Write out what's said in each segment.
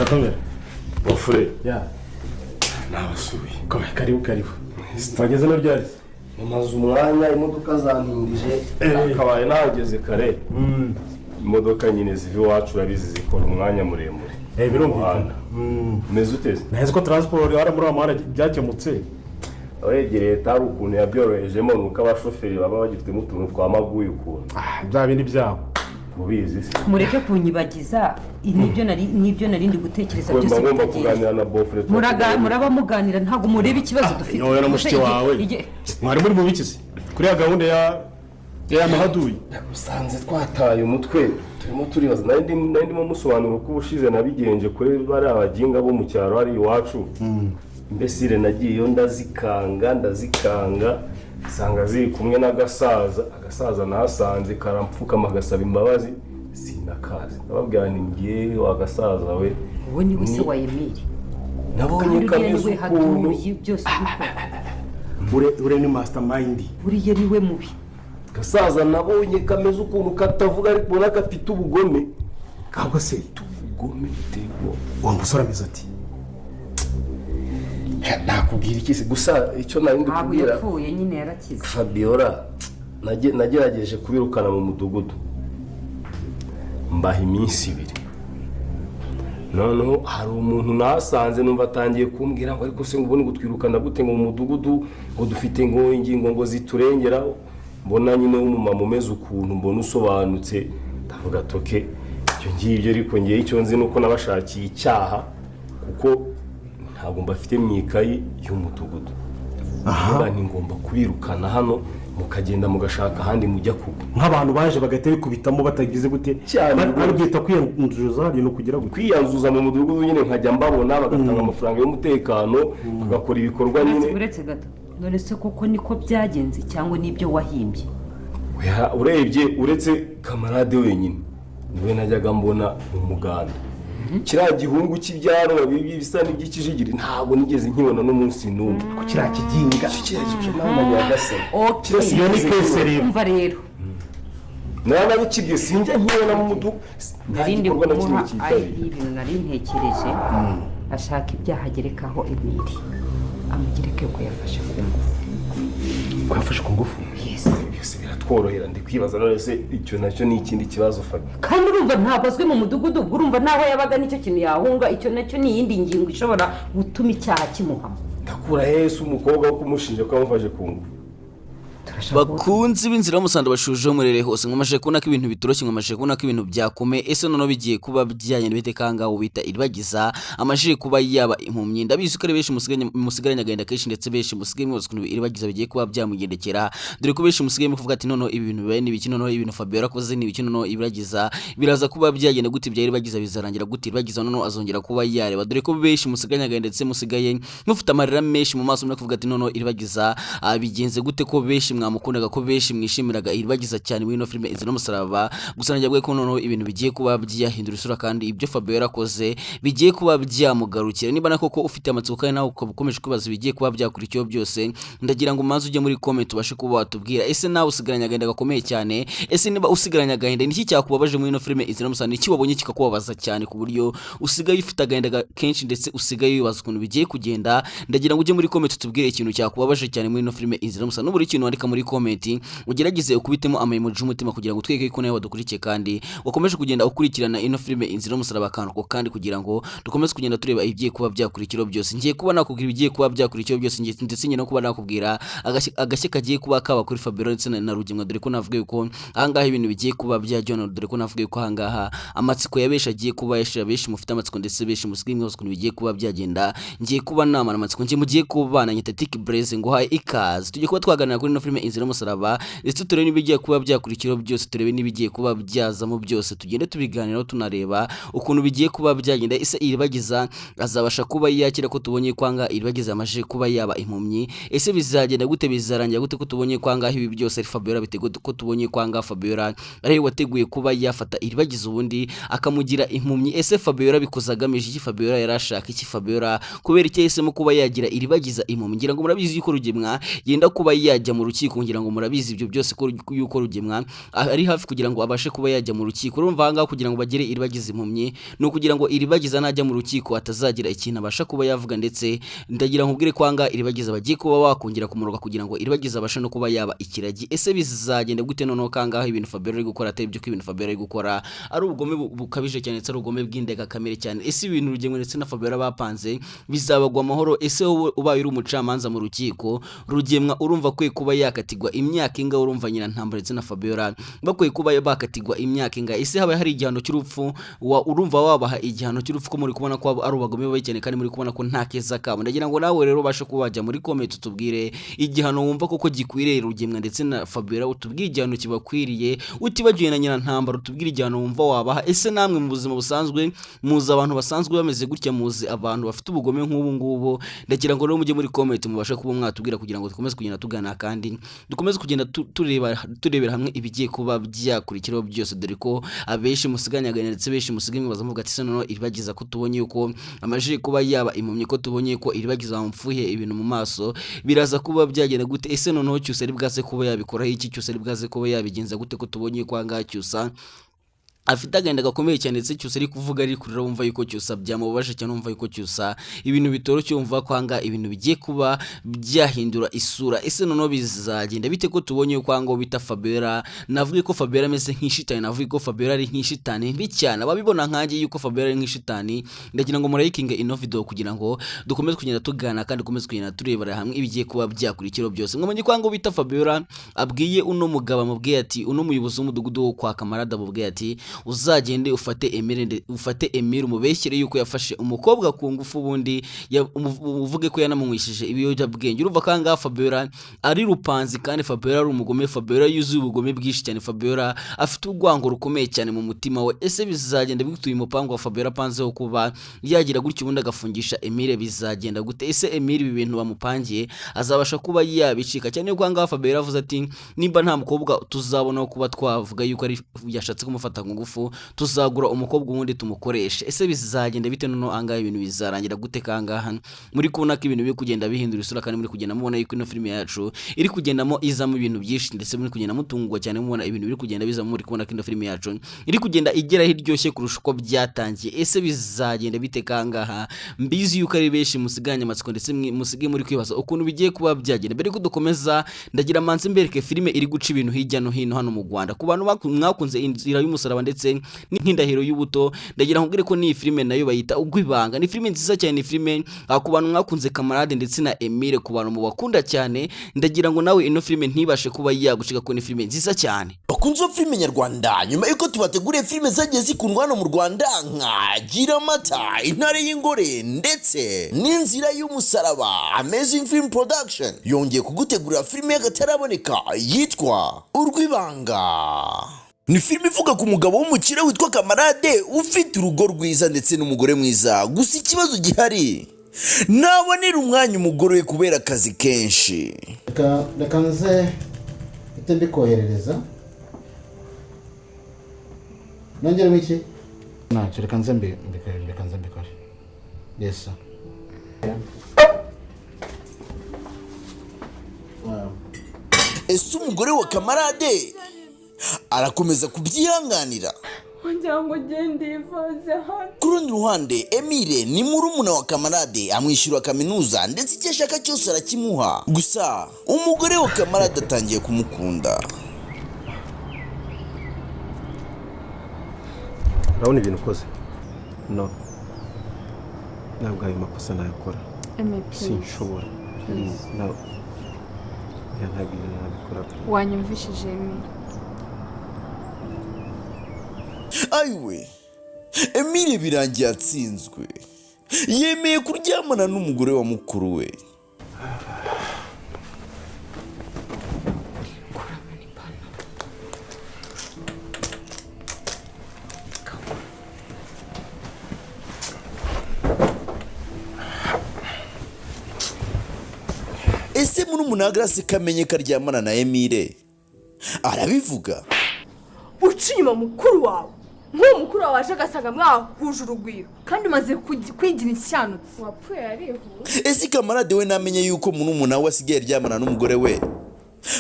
Komera. Bafure. Ya. Nabasuye. Komera, karibu karibu. Wageze no ryari? Mumaze umwanya, imodoka zantindije, nakabaye nahageze kare. Imodoka nyine ziva iwacu, urabizi, zikora umwanya muremure. Birumvikana. Umuhanda. Umeze uteze? Nahise ko transport hariya muri wa muhanda byakemutse. Urebye leta hari ukuntu yabyorohejemo, ni uko abashoferi baba bagifitemo utuntu twa maguye ukuntu. Ah, bya bindi byabo. Ubizi se? Mureke kunyibagiza nibyo nari ndi gutekereza Mba byose ngomba bitagenda. kuganira na bofure. Muraba muganira, ntabwo mureba ikibazo dufite. Wowe na mushiki Gusa wawe mwari muri mu biki kuri ya gahunda ya mahaduyi? Usanze twataye umutwe, turimo turibaza. Nari ndimo musobanura uko ubushize nabigenje kuri bariya baginga bo mu cyaro hari iwacu. Mbese nagiyeyo ndazikanga, ndazikanga, nsanga ziri kumwe n'agasaza. Agasaza nahasanze karampfukama gasaba imbabazi, sinakazi. Ndababwira nti: "Ngewe wa gasaza we." Uwo ni we se wa Emile? Nabonye Kandi uriya kameze ni we ukuntu. haduyi byose ubikora. Ure ni mastermind. Buriya ni we mubi. Gasaza nabonye kameze ukuntu katavuga, ariko ubona gafite ubugome. Kabwo se? Ubugome buteye ubwoba. Uwo musore ameze ati? Nakubwira iki se? Gusa icyo nari ndi Ntabwo kubwira yapfuye nyine, yarakize. Fabiola, nagerageje kubirukana mu mudugudu, mbaha iminsi 2. Noneho hari umuntu nahasanze, numva atangiye kumbwira ngo: "Ariko se ngo ubundi ngo twirukana gute ngo mu mudugudu, ngo dufite ngo ingingo ngo ziturengera?" Mbona nyine w'umumama umeze ukuntu, mbona usobanutse, ndavuga toke ibyo ngibyo. Ariko ngewe icyo nzi ni uko nabashakiye icyaha, kuko ntabwo mbafite mu ikayi y'umudugudu. Ndavuga nti ngomba kubirukana hano, mukagenda mugashaka ahandi mujya kugwa. Nk'abantu baje bagahita bikubitamo batagize gute? Cyane rwose. Babyita kwiyanduza, ni ukugira gute? Kwiyanzuza mu mudugudu nyine, nkajya mbabona bagatanga amafaranga y'umutekano, bagakora ibikorwa nyine. Uretse gato, none se koko niko byagenze cyangwa n'ibyo wahimbye? Oya, urebye uretse kamarade wenyine niwe najyaga mbona mu muganda. Kiriya gihungu cy'ibyanwa bibi bisa n'iby'ikijigiri ntabwo nigeze nkibona n'umunsi n'umwe. Ko kiriya kiginga. Kiriya gice nyagasani. Okay. Iyo ni case rero. Umva rero. Naranabikibye, sinjya nkibona mu mudugudu, nta Nari ndi gikorwa na kimwe kumuha cyitabira. ibintu nari ntekereje. Ashaka ibyaha agerekaho Emili, amugereke ko yafashe ku ngufu. Ko yafashe ku ngufu? Yes. Byose biratworohera. Ndi kwibaza, none se icyo nacyo ni ikindi kibazo, Fabi? Kandi urumva ntabwo azwi mu mudugudu, ubwo urumva n'aho yabaga nicyo kintu yahunga. Icyo nacyo ni iyindi ngingo ishobora gutuma icyaha kimuhama. Ndakura hese umukobwa wo kumushinja ko yamufashe ku ngufu? Turashaka Bakunzi b'inzira y'umusaraba, bashuje murere hose, nkomeje kubona ko ibintu bitoroshye, nkomeje kubona ko ibintu byakomeye. Ese noneho bigiye kuba byagenda bite kangaho bita Iribagiza amajije kuba yaba impumyi? Ndabizi ko ari benshi musigaranye agahinda kenshi, ndetse benshi musigaye mwibaza ukuntu Iribagiza bigiye kuba byamugendekera, dore ko benshi musigaye mukuvuga ati: "Noneho ibi bintu bibaye ni ibiki? Noneho ibintu Fabiola akoze ni ibiki? Noneho Iribagiza biraza kuba byagenda gute? Ibya Iribagiza bizarangira gute? Iribagiza noneho azongera kuba yareba?" Dore ko benshi musigaranye agahinda, ndetse musigaye mufite amarira menshi mu maso, muri kuvuga ati: "Noneho Iribagiza bigenze gute?" Ko benshi mwamukundaga, ko benshi mwishimiraga Iribagiza cyane muri ino filime Inzira n'Umusaraba. Gusa nagira ko noneho ibintu bigiye kuba byahindura isura, kandi ibyo Fabiola yarakoze bigiye kuba byamugarukira. Niba na koko ufite amatsiko kandi nawe ukaba ukomeje kwibaza ibigiye kuba byakurikiyeho byose, ndagira ngo umanze ujye muri comment ubashe kuba watubwira: ese nawe usigaranye agahinda gakomeye cyane? Ese niba usigaranye agahinda, niki cyakubabaje muri ino filime Inzira n'Umusaraba? Niki wabonye kikakubabaza cyane ku buryo usigaye ufite agahinda kenshi, ndetse usigaye wibaza ukuntu bigiye kugenda? Ndagira ngo ujye muri comment utubwire ikintu cyakubabaje cyane muri ino filime Inzira y'Umusaraba. Nubura ikintu wandika muri comment, ugerageze ukubitemo ama emoji y'umutima kugira ngo utwereke ko nawe wadukurikiye kandi wakomeje kugenda ukurikirana ino filime Inzira y'Umusaraba akantu ko kandi, kugira ngo dukomeze kugenda tureba ibigiye kuba byakurikiraho byose. Ngiye kuba nakubwira ibigiye kuba byakurikiraho byose, ndetse ngiye no kuba nakubwira agashya kagiye kuba kaba kuri Fabiola ndetse na Rugemwa, dore ko navuga yuko ahangaha ibintu bigiye kuba byajyana, dore ko navuga yuko ahangaha amatsiko ya benshi agiye kuba yashira. Benshi mufite amatsiko, ndetse benshi musigaye mwibaza ukuntu bigiye kuba byagenda. Ngiye kuba namara amatsiko ngiye mugiye kubana nyita Tiki Blaze, nguhaye ikaze. Tugiye kuba twaganira kuri ino filime Inzira y'Umusaraba, ndetse turebe n'ibigiye kuba byakurikiraho byose, turebe n'ibigiye kuba byazamo byose, tugende tubiganiraho, tunareba ukuntu bigiye kuba byagenda. Ese Iribagiza azabasha kuba yakira ko tubonye kwanga Iribagiza amaze kuba yaba impumyi? Ese bizagenda gute? Bizarangira gute ko tubonye kwanga ibi byose ari Fabiola biteguye, ko tubonye kwanga Fabiola ari we wateguye kuba yafata Iribagiza ubundi akamugira impumyi? Ese Fabiola bikoze agamije iki? Fabiola yari ashaka iki? Fabiola kubera icyo yahisemo kuba yagira Iribagiza impumyi? Ngira ngo murabizi yuko Rugemwa yenda kuba yajya mu rukiko. rukiko. Ngira ngo murabizi ibyo byose ko yuko Rugemwa ari hafi kugira ngo abashe kuba yajya mu rukiko. Urumva aha ngaha kugira ngo bagere Iribagiza impumyi ni ukugira ngo Iribagiza najya mu rukiko atazagira ikintu abasha kuba yavuga. Ndetse ndagira nkubwire ko aha ngaha Iribagiza bagiye kuba bakongera kumuroga kugira ngo Iribagiza abashe no kuba yaba ikiragi. Ese bizagenda gute noneho kangaho ibintu Fabiola ari gukora atari byo, ko ibintu Fabiola ari gukora ari ubugome bukabije cyane, ndetse ari ubugome bw'indengakamere cyane? Ese ibintu Rugemwe ndetse na Fabiola bapanze bizabagwa amahoro? Ese wowe ubaye uri umucamanza mu rukiko, Rugemwa urumva akwiye kuba yakatirwa imyaka ingahe? Urumva Nyirantambara ndetse na Fabiola bakwiye kuba bakatirwa imyaka ingahe? Ese haba hari igihano cy'urupfu, urumva wabaha igihano cy'urupfu, ko muri kubona ko ari ubagome babi cyane kandi muri kubona ko nta keza kabo? Ndagira ngo nawe rero ubashe kuba wajya muri comment utubwire igihano wumva koko gikwiriye Rugemwa ndetse na Fabiola, utubwire igihano kibakwiriye, utibagiwe na Nyirantambara, utubwire igihano wumva wabaha. Ese namwe mu buzima busanzwe muzi abantu basanzwe bameze gutya? Muzi abantu bafite ubugome nk'ubu ngubu? Ndagira ngo rero mujye muri comment mubashe kuba mwatubwira kugira ngo dukomeze kugenda tugana kandi dukomeze kugenda turebera hamwe ibigiye kuba byakurikiraho byose, dore ko abenshi musiganyaganya ndetse benshi musigaye mwibaza muvuga ati: "Se noneho Iribagiza ko tubonye yuko amajije kuba yaba impumyi, ko tubonye ko Iribagiza bamupfuye ibintu mu maso, biraza kuba byagenda gute? Ese noneho Cyusa ari bwaze kuba yabikoraho iki? Cyusa ari bwaze kuba yabigenza gute, ko tubonye ko ahangaha Cyusa afite agahinda gakomeye cyane?" Ndetse Cyusa ari kuvuga ari kurira, wumva yuko Cyusa byamubabaje cyane, wumva yuko Cyusa ibintu bitoroshye, wumva ko ahangaha ibintu bigiye kuba byahindura isura. Ese noneho bizagenda bite ko tubonye yuko ahangaha bita Fabiola, navuga ko Fabiola ameze nk'ishitani, navuga ko Fabiola ari nk'ishitani mbi cyane? Ababibona nkanjye yuko Fabiola ari nk'ishitani, ndagira ngo murayikinge ino video kugira ngo dukomeze kugenda tugana kandi dukomeze kugenda turebera hamwe ibigiye kuba byakurikiraho byose. Mwamenye ko ahangaha bita Fabiola abwiye uno mugabo, amubwiye ati, uno muyobozi w'umudugudu wo kwa Kamarada amubwiye ati: "Uzagende ufate Emile, ufate Emile umubeshyere yuko yafashe umukobwa ku ngufu, ubundi uvuge ko yanamunywishije ibiyobyabwenge." Urumva ko ahangaha Fabiola ari rupanzi kandi Fabiola ari umugome, Fabiola yuzuye ubugome bwinshi cyane, Fabiola afite urwango rukomeye cyane mu mutima we. Ese bizagenda bite uyu mupango wa Fabiola apanzeho kuba yagira gutyo ubundi agafungisha Emile? Bizagenda gute? Ese Emile ibi bintu bamupangiye azabasha kuba yabicika? Cyane ko ahangaha Fabiola avuze ati: "Nimba nta mukobwa tuzabona wo kuba twavuga yuko ari yashatse kumufata ku ngufu, tuzagura umukobwa ubundi tumukoreshe." Ese bizagenda bite noneho ahangaha? Ibintu bizarangira gute kangaha muri kubona ko ibintu biri kugenda bihindura isura, kandi muri kugenda mubona yuko ino filime yacu iri kugendamo izamo ibintu byinshi, ndetse muri kugenda mutungurwa cyane mubona ibintu biri kugenda bizamo, muri kubona ko ino filime yacu iri kugenda igera aho iryoshye kurusha uko byatangiye? Ese bizagenda bite kangaha? Mbizi yuko ari benshi musiganye amatsiko ndetse musigaye muri kwibaza ukuntu bigiye kuba byagenda. Mbere yuko dukomeza, ndagira manze mbereke filime iri guca ibintu hirya no hino hano mu Rwanda. Ku bantu mwakunze Inzira y'Umusaraba ndetse n'Indahiro y'Ubuto, ndagira nkubwire ko n'iyi filime nayo bayita Ugwibanga. Ni filime nziza cyane, ni filime ku bantu mwakunze Kamarade ndetse na Emile, ku bantu mubakunda cyane, ndagira ngo nawe ino filime ntibashe kuba yagucika, ko ni filime nziza cyane. Bakunze ba filime nyarwanda, nyuma y'uko tubateguriye filime zagiye zikundwa hano mu Rwanda nka Gira Amata, Intare y'Ingore ndetse n'Inzira y'Umusaraba, Amazing Film Production yongeye kugutegurira filime y'akataraboneka yitwa Urw'Ibanga. Ni filime ivuga ku mugabo w'umukire witwa Kamarade, ufite urugo rwiza ndetse n'umugore mwiza. Gusa ikibazo gihari, ntabonera umwanya umugore we kubera akazi kenshi. Reka nze mpite mbikoherereza. Nongeremo iki? Ntacyo, reka nze mbikore, reka nze mbikore. Yes sir. Wow. Ese umugore wa Kamarade arakomeza kubyihanganira? Kugira ngo ugende yivaze hano. Ku rundi ruhande, Emile ni murumuna wa Kamarade, amwishyura kaminuza ndetse icyo ashaka cyose arakimuha. Gusa umugore wa Kamarade atangiye kumukunda. Urabona ibintu ukoze? No, ntabwo ayo makosa nayakora. Eme, please. Sinshobora, please, no. Oya, ntabwo ibintu nabikora. Wanyumvishije, Emi? Ayiwe, Emile birangiye atsinzwe, yemeye kuryamana n'umugore wa mukuru we. Kuramo n'ipantaro. Ese murumuna wa Grace kamenye ko aryamana na Emile, arabivuga? Uca inyuma mukuru wawe, nk'uwo mukuru wawe waje agasanga mwahuje urugwiro, kandi umaze kwigira inshanutsi wapfuye yarihuse. Ese Kamarade we namenye yuko murumuna we asigaye aryamana n'umugore we,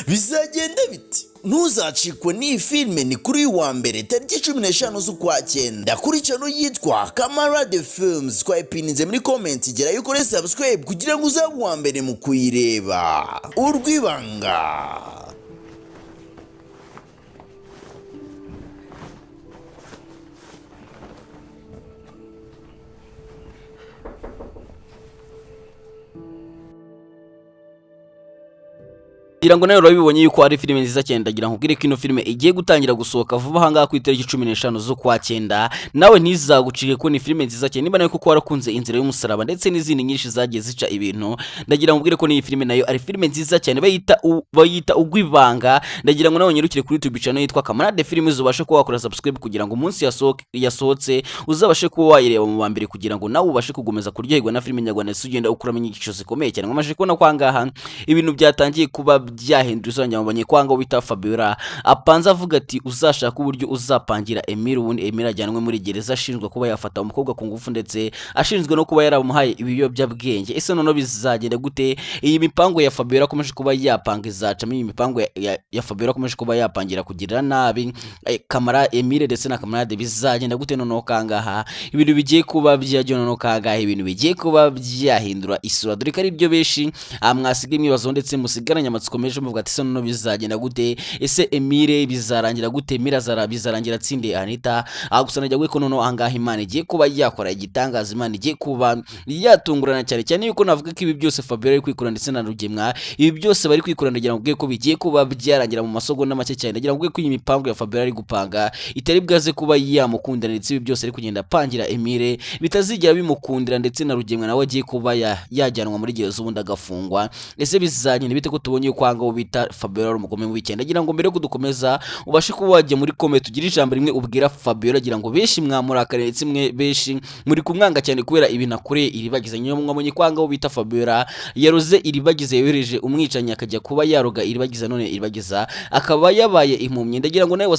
Bizagenda biti? Ntuzacikwe n'iyi filime. Ni kuri uyu wa mbere tariki 15 z'ukwa cyenda kuri channel yitwa Kamarade Films. Twayipininze muri comment. Gerayo ukore subscribe kugira ngo uzabe uwa mbere mu kuyireba. Urwibanga. Ngira ngo nawe urabibonye yuko ari filime nziza cyane. Ndagira nkubwire ko ino filime igiye gutangira gusohoka vuba ahangaha ku itariki 15 z'ukwa cyenda. Nawe ntizagucike ko ni filime nziza cyane. Niba nawe koko warakunze Inzira y'Umusaraba ndetse n'izindi nyinshi zagiye zica ibintu, ndagira nkubwire ko n'iyi filime nayo ari filime nziza cyane, bayita Ugwibanga. Ndagira ngo nawe unyarukire kuri YouTube channel yitwa Kamarade Films, ubashe kuba wakora subscribe kugira ngo umunsi yasohotse uzabashe kuba wayireba mu ba mbere, kugira ngo nawe ubashe kugomeza kuryoherwa na filime nyarwanda ndetse ugenda ukuramo inyigisho zikomeye cyane. Mwamaze kubona ko ahangaha ibintu byatangiye kuba byahindura isura. Mubonye ko ahangaha bita Fabiola apanze avuga ati: "Uzashaka uburyo uzapangira Emile, ubundi Emile ajyanwe muri gereza ashinjwa kuba yafata umukobwa ku ngufu, ndetse ashinzwe no kuba yaramuhaye ibiyobyabwenge." Ese noneho bizagenda gute? Iyi mipango ya Fabiola akomeje kuba yapanga izacamo? Iyi mipango ya Fabiola akomeje kuba yapangira kugirira nabi Kamara Emile ndetse na Kamarade bizagenda gute noneho kangaha ibintu bigiye kuba byajya, noneho kangaha ibintu bigiye kuba byahindura isura, dore ko ari byo benshi mwasigaye mwibazaho ndetse musigaranye amatsiko menshi muvuga ati: "Ese noneho bizagenda gute? Ese Emile bizarangira gute? Emile bizarangira atsindiye Anita?" Gusa najya ko noneho ahangaha Imana igiye kuba yakora igitangaza, Imana igiye kuba yatungurana cyane cyane yuko navuga ko ibi byose Fabiola ari kwikora ndetse na Rugemwa, ibi byose bari kwikora, ndagira ngo ko bigiye kuba byarangira mu masegonda make cyane. Ndagira ngo ko iyi mipango ya Fabiola ari gupanga itari bwaze kuba yamukundira, ndetse ibi byose ari kugenda apangira Emile bitazigera bimukundira, ndetse na Rugemwa nawe agiye kuba yajyanwa muri gereza ubundi agafungwa. Ese bizagenda bite ko tubonye ko ahangaha bita Fabiola ari umugome mubi cyane? Ndagira ngo mbere yuko dukomeza ubashe kuba wajya muri comment ugire ijambo rimwe ubwira Fabiola. Agira ngo benshi mwamurakariye ndetse mwe benshi muri kumwanga cyane kubera ibintu akoreye Iribagiza. Nyuma mwabonye ko ahangaha bita Fabiola yaroze Iribagiza, yohereje umwicanyi akajya kuba yaroga Iribagiza, none Iribagiza akaba yabaye impumyi. Ndagira ngo nawe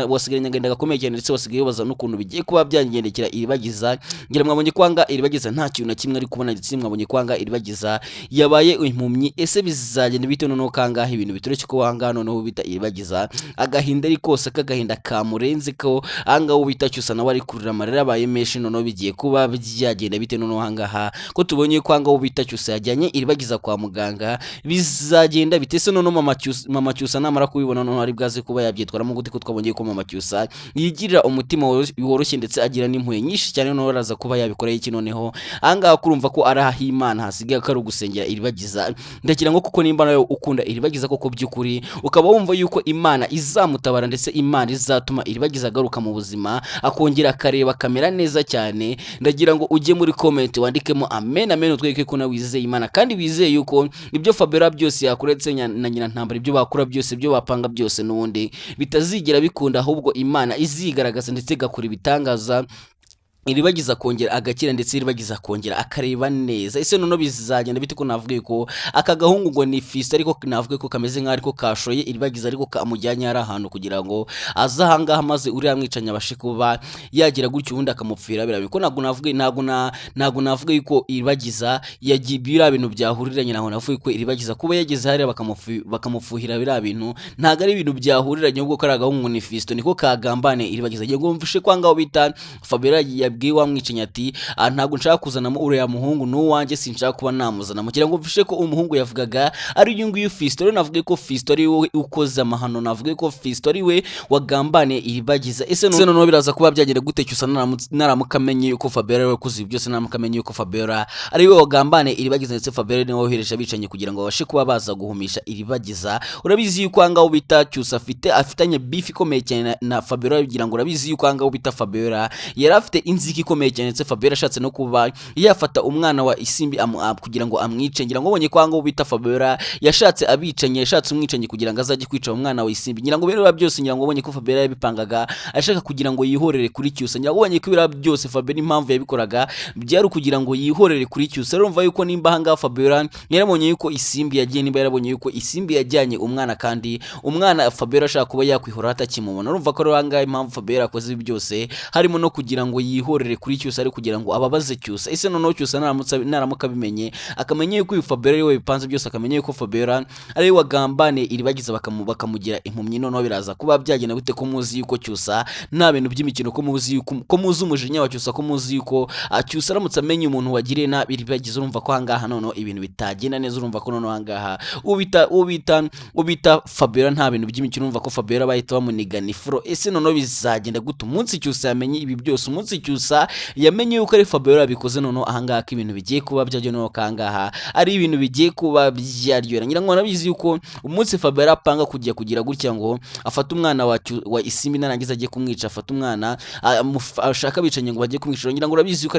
wasigaranye agahinda gakomeye cyane, ndetse wasigaye wibaza n'ukuntu bigiye kuba byangendekera Iribagiza. Ngira mwabonye ko ahangaha Iribagiza nta kintu na kimwe ari kubona, ndetse mwabonye ko ahangaha Iribagiza yabaye impumyi. Ese bizagenda bite noneho kangaha ibintu bitureke ko ahangaha noneho bita Iribagiza agahinda ari kose, k'agahinda kamurenze, ko ahangaha bita Cyusa nawe ari kurira amarira abaye menshi? Noneho bigiye kuba byagenda bite noneho ahangaha ko tubonye ko ahangaha bita Cyusa yajyanye Iribagiza kwa muganga? Bizagenda bite se noneho mama Cyusa namara kubibona? Noneho ari bwaze kuba yabyitwaramo gute, ko twabonye ko mama Cyusa yigirira umutima woroshye ndetse agira n'impuhwe nyinshi cyane? Noneho araza kuba yabikora iki noneho ahangaha, kurumva ko ari ah'Imana hasigaye ko ari ugusengera Iribagiza? Ndagira ngo kuko nimba nawe ukunda Iribagiza koko by'ukuri, ukaba wumva yuko Imana izamutabara ndetse Imana izatuma Iribagiza agaruka mu buzima, akongera akareba akamera neza cyane, ndagira ngo ujye muri comment wandikemo amen, amen, utwereke ko nawe wizeye Imana kandi wizeye yuko ibyo Fabiola byose yakuretse na nyina ntambara, ibyo bakora byose, ibyo bapanga byose, n'ubundi bitazigera bikunda, ahubwo Imana izigaragaza ndetse igakora ibitangaza, Iribagiza kongera agakira ndetse Iribagiza kongera akareba neza. Ese noneho bizagenda bite, ko navuga ko aka gahungu ngo ni Fisi, ariko navuga ko kameze nk'aho ariko kashoye Iribagiza, ariko kamujyanye hari ahantu kugira ngo aze ahangaha maze uriya mwicanyi abashe kuba yagira gutyo ubundi akamupfira biriya? Ko ntabwo navuga yuko Iribagiza yagiye biriya bintu byahuriranye. Ntabwo navuga ko Iribagiza kuba yageze hariya bakamufuhira biriya bintu, ntabwo ari ibintu byahuriranye, ahubwo ko ari agahungu ngo ni Fisito niko kagambane Iribagiza. Ngiye ngo mvushe ko ahangaho bita Fabiola yabwiye wa mwicanyi ati: "Ah, ntabwo nshaka kuzanamo uriya muhungu, n'uwanjye sinshaka kuba namuzana." Kugira ngo mvushe ko umuhungu yavugaga ari uyu nguyu Fisito. Rero navuga ko Fisito ari we ukoze amahano, navuga ko Fisito ari we wagambaniye Iribagiza. Ese noneho biraza kuba byagenda gute Cyusa naramuka amenye yuko Fabiola ari we wakoze ibi byose, naramuka amenye yuko Fabiola ari we wagambaniye Iribagiza, ndetse Fabiola niwe wohereje abicanyi kugira ngo babashe kuba baza guhumisha Iribagiza? Urabizi yuko ahangaha bita Cyusa afitanye beef ikomeye cyane na Fabiola. Kugira ngo urabizi yuko ahangaha bita Fabiola yari afite inzika ikomeye cyane, ndetse Fabiola ashatse no kuba yafata umwana wa Isimbi kugira ngo amwice. Ngira ngo ubonye ko ahangaha bita Fabiola yashatse abicanyi, yashatse umwicanyi kugira ngo azajye kwica umwana wa Isimbi. Ngira ngo biriya byose, ngira ngo ubonye ko Fabiola yabipangaga ashaka kugira ngo yihorere kuri Cyusa. Ngira ngo ubonye ko biriya byose Fabiola impamvu yabikoraga byari ukugira ngo yihorere kuri Cyusa. Urumva yuko nimba ahangaha Fabiola yarabonye yuko Isimbi yagiye, nimba yarabonye yuko Isimbi yajyanye umwana, kandi umwana Fabiola ashaka kuba yakwihora atakimubona, urumva ko rero ahangaha impamvu Fabiola yakoze ibi byose harimo no kugira ngo yihorere. yihorere kuri Cyusa, ari kugira ngo ababaze Cyusa. Ese noneho Cyusa naramuka abimenye, akamenya yuko uyu Fabiola ari we bipanze byose, akamenya yuko Fabiola ari we wagambaniye Iribagiza bakamugira impumyi, noneho biraza kuba byagenda gute? Ko muzi yuko Cyusa nta bintu by'imikino, ko muzi yuko, ko muzi umujinya wa Cyusa, ko muzi yuko Cyusa aramutse amenye umuntu wagiriye nabi Iribagiza, urumva ko ahangaha noneho ibintu bitagenda neza. Urumva ko noneho ahangaha ubita Fabiola nta bintu by'imikino, urumva ko Fabiola bahita bamunigana ifuro. Ese noneho bizagenda gute umunsi Cyusa yamenye ibi byose, umunsi Cyusa yamenye yuko ari Fabiola yabikoze? Noneho ahangaha ko ibintu bigiye kuba byajya, noneho kangaha ari ibintu bigiye kuba byaryohera. Ngira ngo murabizi yuko umunsi Fabiola apanga kujya kugira gutya ngo afate umwana wa Isimbi, narangiza ajye kumwica, afate umwana ashaka abicanyi ngo bajye kumwica, ngira ngo urabizi yuko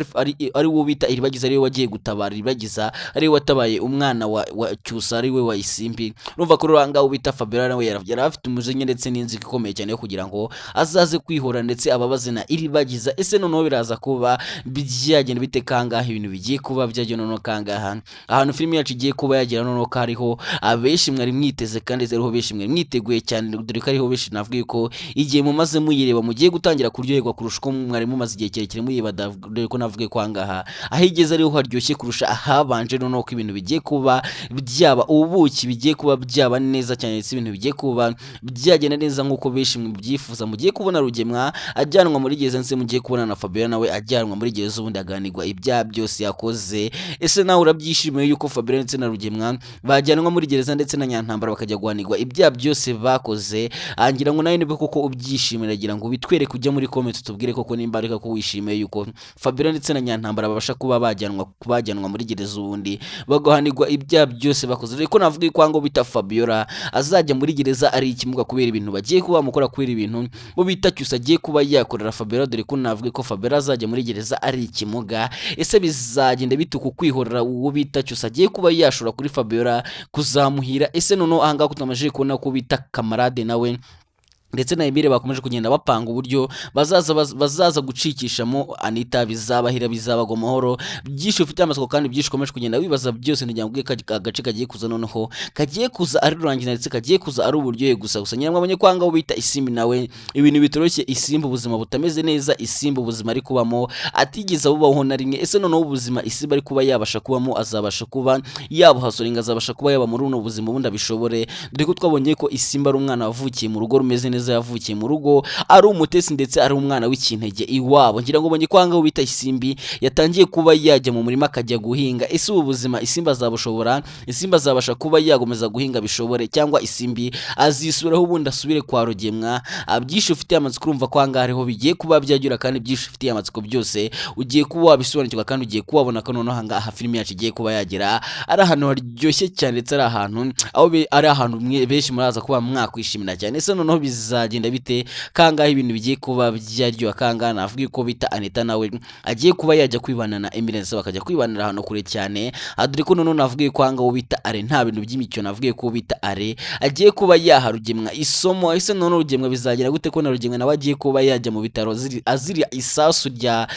ari wo bita Iribagiza, ari we wagiye gutabara Iribagiza, ari we watabaye umwana wa Cyusa, ari we wa Isimbi. Urumva ko rero ahangaha ubita Fabiola nawe yari afite umujinya ndetse n'inzika ikomeye cyane yo kugira ngo azaze kwihora ndetse ababaze na Iribagiza. Ese noneho biraza kuba byagenda bite kangaha ibintu bigiye kuba byagenda, noneho kangaha ahantu filime yacu igiye kuba yagera, noneho ko hariho abenshi mwari mwiteze kandi ariho benshi mwari mwiteguye cyane, dore ko ariho benshi navuga ko igihe mumaze muyireba mugiye gutangira kuryoherwa kurusha uko mwari mumaze igihe kirekire muyireba, dore ko navuga ko ahangaha aho igeze ariho haryoshye kurusha ahabanje. Noneho ko ibintu bigiye kuba byaba ubuki, bigiye kuba byaba neza cyane, ndetse ibintu bigiye kuba byagenda neza nk'uko benshi mubyifuza. Mugiye kubona Rugemwa ajyanwa muri gereza, ndetse mugiye kubona na Fabiola nawe ajyanwa muri gereza, ubundi aganirwa ibyaha byose yakoze. Ese nawe urabyishimiye yuko Fabiola ndetse na Rugemwa bajyanwa muri gereza, ndetse na Nyantambara bakajya guhanirwa ibyaha byose bakoze? Ngira ngo nawe niba koko ubyishimira, ngira ngo bitwereke, ujya muri comment tubwire koko nimba ariko ko wishimiye yuko Fabiola ndetse na Nyantambara babasha kuba bajyanwa muri gereza, ubundi bagahanirwa ibyaha byose bakoze. Dore ko navuga ko ngo bita Fabiola azajya muri gereza ari ikimuga kubera ibintu bagiye kuba bamukora, kubera ibintu bo bita Cyusa agiye kuba yakorera Fabiola. Dore ko navuga ko Fabiola azajya muri gereza ari ikimuga. Ese bizagenda bite uku kwihorera uwo bita Cyusa agiye kuba yashora kuri Fabiola kuzamuhira? Ese noneho ahangaha tutamajije kubona ko bita Kamarade nawe ndetse na Emile bakomeje kugenda bapanga uburyo bazaza gucikishamo Anita, bizabahira, bizabagwa amahoro? Byinshi ufite amatsiko kandi byinshi ukomeje kugenda wibaza byose, ntigira ngo agace kagiye kuza noneho kagiye kuza ari rurangiza, ndetse kagiye kuza ari uburyohe gusa gusa. Nyiramwabonye ko ahangaha bita Isimbi nawe ibintu bitoroshye, Isimbi ubuzima butameze neza, Isimbi ubuzima ari kubamo atigeze abubaho na rimwe. Ese noneho ubuzima Isimbi ari kuba yabasha kubamo, azabasha kuba yabuhasoringa, azabasha kuba yaba muri buno buzima ubundi abishobore? Dore ko twabonye ko Isimbi ari umwana wavukiye mu rugo rumeze neza, yavukiye mu rugo ari umutesi ndetse ari umwana w'ikinege iwabo. Ngira ngo ubonye ko ahangaha bita Isimbi yatangiye kuba yajya mu murima akajya guhinga. Ese ubu buzima Isimbi azabushobora? Isimbi azabasha kuba yagomeza guhinga bishobore, cyangwa Isimbi azisubiraho ubundi asubire kwa Rugemwa? Byinshi ufitiye amatsiko, urumva ko ahangaha ariho bigiye kuba byagira, kandi byinshi ufitiye amatsiko byose ugiye kuba wabisobanukirwa, kandi ugiye kuba wabona ko noneho ahangaha filime yacu igiye kuba yagera ari ahantu haryoshye cyane, ndetse ari ahantu aho ari ahantu benshi muraza kuba mwakwishimira cyane. Ese noneho bizagenda bite kangahe ibintu bigiye kuba byaryoha? Kangaha navuga ko bita Anita nawe agiye kuba yajya kwibana na Eminence, bakajya kwibanira ahantu kure cyane. Dore ko noneho navuga ko ahangaha bita Are nta bintu by'imikino, navuga ko bita Are agiye kuba yaha Rugemwa isomo. Ese noneho Rugemwa bizagera gute ko na Rugemwa nawe agiye kuba yajya mu bitaro azira isasu rya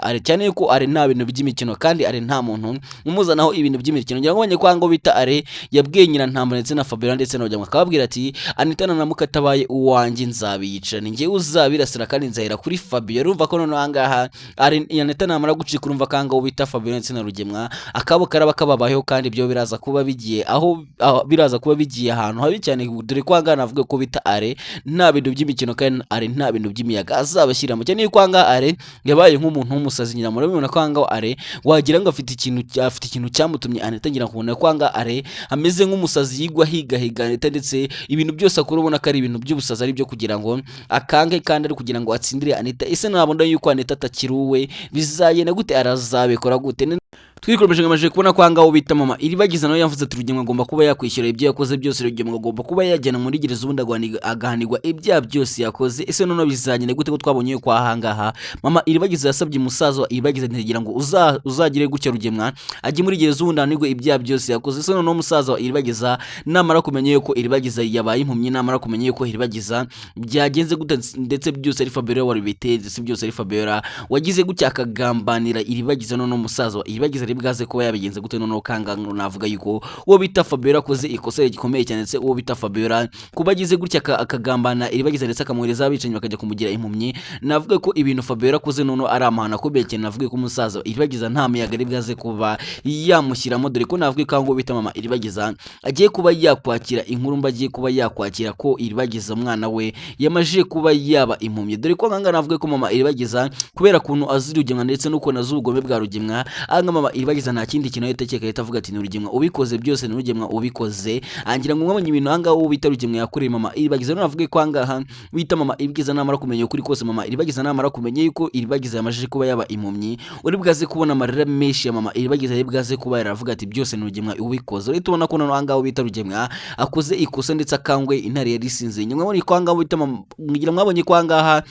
Are, cyane ko Are nta bintu by'imikino kandi Are nta muntu umuzanaho ibintu by'imikino? Ngira ngo ubonye ko ahangaha bita Are yabwiye Nyirantambara ndetse na Fabiola ndetse na Rugemwa, akababwira ati: "Anita naramuka atabaye uwanjye nzabiyica, ni njyewe uzabirasira kandi nzahera kuri Fabiola." Urumva ko noneho ahangaha Are Anita namara gucika, urumva ko ahangaha bita Fabiola ndetse na Rugemwa akabo karaba kababayeho, kandi ibyo biraza kuba bigiye aho biraza kuba bigiye ahantu habi cyane. Dore ko ahangaha navuga ko bita Are nta bintu by'imikino kandi Are nta bintu by'imiyaga azabashyiramo, cyane yuko ahangaha Are yabaye nk'umuntu w'umusazi. Nyina murabibona ko ahangaha Are wagira ngo afite ikintu cyamutumye Anita. Ngira kubona ko ahangaha Are ameze nk'umusazi, yigwa higahiga Anita, ndetse ibintu byose akora ubona ko ari ibintu by'ubusazi, ari byo kugira ngo akange kandi ari kugira ngo atsindire Anita. Ese nabona yuko Anita atakiri uwe, bizagenda gute? Arazabikora gute? Twikomeje ngamaje kubona ko ahangaha bita mama Iribagiza nawe yavuze ati: "Rugemwa agomba kuba yakwishyura ibyo yakoze byose, Rugemwa agomba kuba yajyana muri gereza ubundi agahanirwa ibyaha byose yakoze." Ese noneho bizagenda gute ko twabonye yuko ahangaha mama Iribagiza yasabye umusaza wa Iribagiza ntigira ngo uzagire gutya Rugemwa ajye muri gereza ubundi ahanirwe ibyaha byose yakoze? Ese noneho umusaza wa Iribagiza namara kumenya yuko Iribagiza yabaye impumyi, namara kumenya yuko Iribagiza byagenze gute, ndetse byose ari Fabiola wabiteye, ndetse byose ari Fabiola wagize gutya akagambanira Iribagiza, noneho umusaza wa Iribagiza Ari bwaze kuba yabigenza gute noneho kangangano? Navuga yuko uwo bita Fabiola akoze ikosa rikomeye cyane, ndetse uwo bita Fabiola kuba agize gutya akagambana Iribagiza ndetse akamwohereza abicanyi bakajya kumugira impumyi, navuga ko ibintu Fabiola akoze noneho ari amahano akomeye cyane. Navuga ko umusaza Iribagiza nta muyaga ari bwaze kuba yamushyiramo, dore ko navuga ko ngo bita mama Iribagiza agiye kuba yakwakira inkuru mba, agiye kuba yakwakira ko Iribagiza umwana we yamajije kuba yaba impumyi, dore ko nkanga navuga ko mama Iribagiza kubera ukuntu azi Rugemwa ndetse n'ukuntu azi ubugome bwa Rugemwa, aha mama Iribagiza nta kindi kintu ahita akeka, ahita avuga ati ni Rugemwa ubikoze byose, ni Rugemwa ubikoze. Angira ngo mwabonye ibintu ahangaha uwo bita Rugemwa yakoreye mama Iribagiza. None navuga ko ahangaha wita mama Iribagiza namara kumenya ukuri kose, mama Iribagiza namara kumenya yuko Iribagiza yamajije kuba yaba impumyi, uri bwaze kubona amarira menshi ya mama Iribagiza, ari bwaze kuba yaravuga ati byose ni Rugemwa ubikoze. Urahita ubona ko noneho ahangaha bita Rugemwa akoze ikosa ndetse akangwe intare yari isinze. Nyuma mwabonye ko ahangaha bita mama, ngira mwabonye ko ahangaha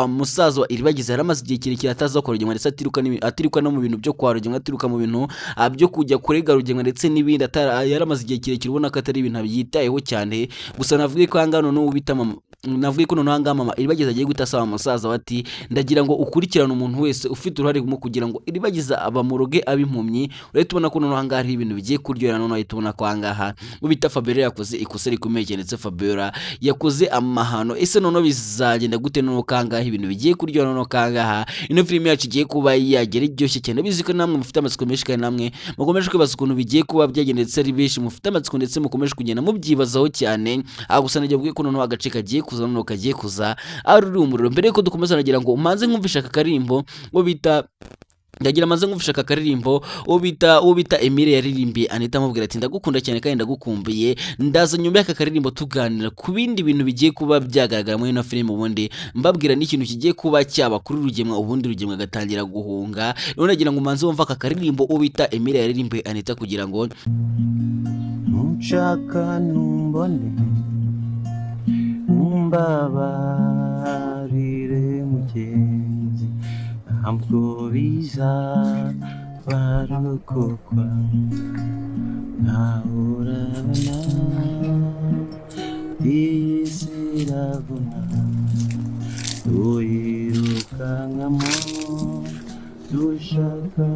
musaza wa Iribagiza yari amaze igihe kirekire ataza kwa Rugemwa, ndetse atiruka atiruka no mu bintu byo kwa Rugemwa, atiruka mu bintu byo kujya kurega Rugemwa ndetse n'ibindi, yari amaze igihe kirekire ubona ko atari ibintu yitayeho cyane. Gusa navuge ko ahangaha noneho bita mama, navuge ko noneho ahangaha mama Iribagiza agiye guhita asaba musaza we ati ndagira ngo ukurikirane umuntu wese ufite uruhare mu kugira ngo Iribagiza abamuroge abe impumyi. Urahita ubona ko noneho ahangaha hari ibintu bigiye kuryohera. Noneho uhita ubona ko ahangaha ubita Fabiola yakoze ikosa rikomeye cyane, ndetse Fabiola yakoze amahano. Ese noneho bizagenda gute noneho kangaha ibintu bigiye kuryoha, noneho kangaha ino filime yacu igiye kuba yagera iryoshye cyane? Bizi ko namwe mufite amatsiko menshi, kandi namwe mukomeje kwibaza ukuntu bigiye kuba byagenda, ndetse ari benshi mufite amatsiko ndetse mukomeje kugenda mubyibazaho cyane. Aho gusa nagiye kubwira ko noneho agace kagiye kuza, noneho kagiye kuza ari uri umuriro. Mbere yuko dukomeza, nagira ngo umanze nkumvisha aka karirimbo ngo bita, ndagira amaze nkumvisha aka karirimbo uwo bita Emile yaririmbiye Anita, amubwira ati ndagukunda cyane kandi ndagukumbuye. Ndaza nyuma y'aka karirimbo tuganira ku bindi bintu bigiye kuba byagaragara muri ino filime, ubundi mbabwira n'ikintu kigiye kuba cyaba kuri Rugemwa, ubundi Rugemwa agatangira guhunga. Rero nagira ngo umanze wumve aka karirimbo uwo bita Emile yaririmbiye Anita kugira ngo Ntushaka ntumbone, umbabarire mugenzi, ntabwo bizabarokokwa ntawe urabona iyi si iravuna tuyirukankamo dushaka.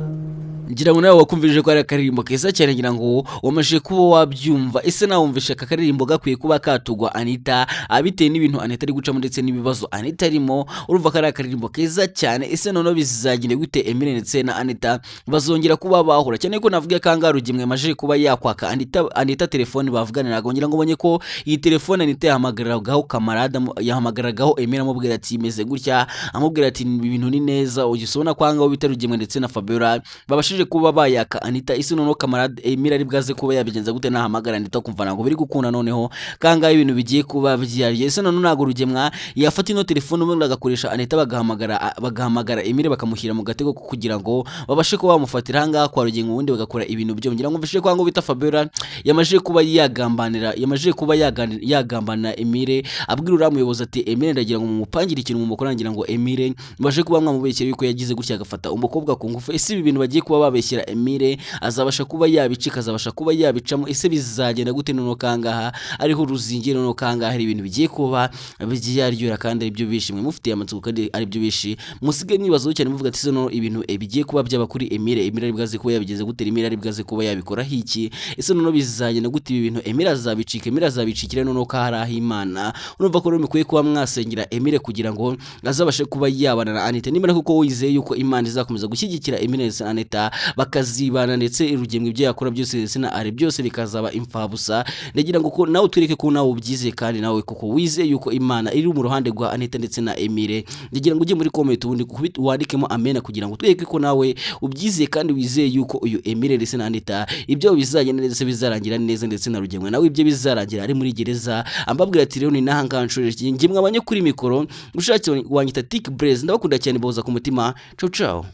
Ngira ngo nawe wakumvije ko ari akaririmbo keza cyane, ngira ngo wamajije kuba wabyumva. Ese nawe wumvishe aka karirimbo gakwiye kuba katugwa Anita, bitewe n'ibintu Anita ari gucamo ndetse n'ibibazo Anita arimo? Urumva ko ari akaririmbo keza cyane. Ese noneho bizagenda gute? Emile ndetse na Anita bazongera kuba bahura? Cyane ko navuga ko ahangaha Rugemwe yamajije kuba yakwaka Anita telefone bavuganiraga. Ngira ngo ubonye ko iyi telefone Anita yahamagaragaho kamarade, yahamagaragaho Emile, amubwira ati imeze gutya, amubwira ati ibintu ni neza. Ujya ubona ko ahangaha bita Rugemwe ndetse na Fabiola babashije kuba bayaka Anita. Ese noneho kamarade Emile ari bwaze kuba yabigenza gute nahamagara Anita kumva ntabwo biri gukunda? Noneho kangahe ibintu bigiye kuba byaryo? Ese noneho ntabwo Rugemwa yafata ino telefone ubundi agakoresha Anita, bagahamagara Emile bakamushyira mu gatego kugira ngo babashe kuba bamufatira ahangaha kwa Rugemwa, ubundi bagakora ibintu byo? Ngira ngo mvishije ko ahangaha bita Fabiola yamajije kuba yagambanira, yamajije kuba yagambanira Emile, abwira uriya muyobozi ati Emile ndagira ngo mumupangire ikintu mumukora, ngira ngo Emile mubashe kuba mwamubeshyera yuko yagize gutya agafata umukobwa ku ngufu. Ese ibi bintu bagiye kuba babeshyera Emile azabasha kuba yabicika, azabasha kuba yabicamo? Ese bizagenda gute noneho kangaha ariho uruzingi, noneho kangaha hari ibintu bigiye kuba byaryohera kandi aribyo bishimwe mufitiye amatsiko, kandi aribyo bishi musigaye mwibazaho cyane, muvuga ati ese noneho ibintu bigiye kuba byaba kuri Emile, Emile ari bwaze kuba yabigenza gute? Emile ari bwaze kuba yabikoraho iki? Ese noneho bizagenda gute ibi bintu? Emile azabicika? Emile azabicikira noneho ko hari aho Imana? Urumva ko rero mukwiye kuba mwasengera Emile kugira ngo azabashe kuba yabana na Anita, niba kuko wizeye yuko Imana izakomeza gushyigikira Emile ndetse na Anita bakazibana, ndetse Rugemwe ibyo yakora byose ndetse na Are byose bikazaba imfabusa. Ndagira ngo ko nawe utwereke ko nawe ubyizeye, kandi nawe koko wizeye yuko Imana iri mu ruhande rwa Anita ndetse na Emile. Ndagira ngo ujye muri comment ubundi wandikemo amena kugira ngo twereke ko nawe ubyizeye kandi wizeye yuko uyu Emile ndetse na Anita ibyo bizagenda ndetse bizarangira neza, ndetse na Rugemwe nawe ibyo bizarangira ari muri gereza. Ambabwira ati rero ni nahangaha nshoreye njye mwabanye kuri mikoro, ushatse wanyita Tik Blaze. Ndabakunda cyane, boza ku mutima. Ciao ciao.